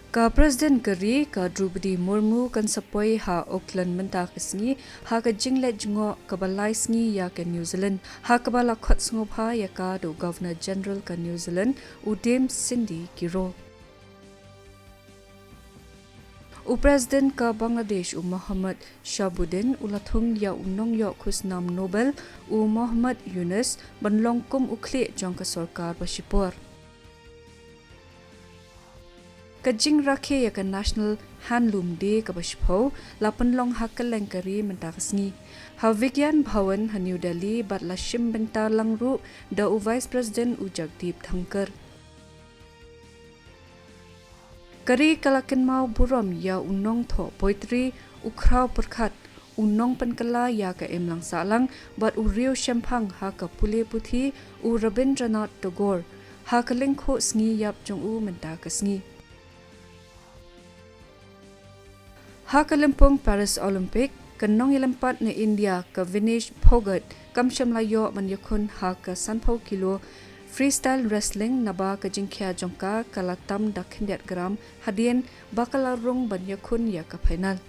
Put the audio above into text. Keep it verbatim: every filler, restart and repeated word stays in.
Ka President ka ri, ka Droupadi Murmu, kan sa poi ha Auckland mynta ka sngi ha ka jingleit jngoh kaba lai sngi ïa ka New Zealand, ha kaba la khot sngewbha ïa ka da u Governor General ka New Zealand, u Dame Cindy Kiroi. U President ka Bangladesh, u Mohamed Shahabuddin, u la thung ïa u nongïoh khusnam Nobel, u Muhammad Yunus, ban long kum u khlieh jong ka sorkar ba shipor. Ka jingrakhe ïa ka National Handloom Day kaba shiphew la pynlong ha kylleng ka ri mynta ka sngi ha Vigyan Bhawan ha New Delhi, bad la shim bynta lang ruh da u Vice President, u Jagdeep Dhankhar. Ka ri ka la kynmaw burom ïa u nongthoh poetry, u khraw pyrkhat, u nongpynkylla ïa ka imlang sahlang bad u riew shemphang ha ka pule puthi, u Rabindranath Tagore, ha ka lyngkhuh sngi ïap jong u mynta ka sngi. Ha ka lympung Paris Olympic, ka nongïalympat na India, ka Vinesh Phogat, kam shym la ïoh ban ïakhun ha ka sanphew kilo freestyle wrestling, naba ka jingkhia jong ka ka la tam da khyndiat gram hadien ba ka la rung ban ïakhun ïa ka final.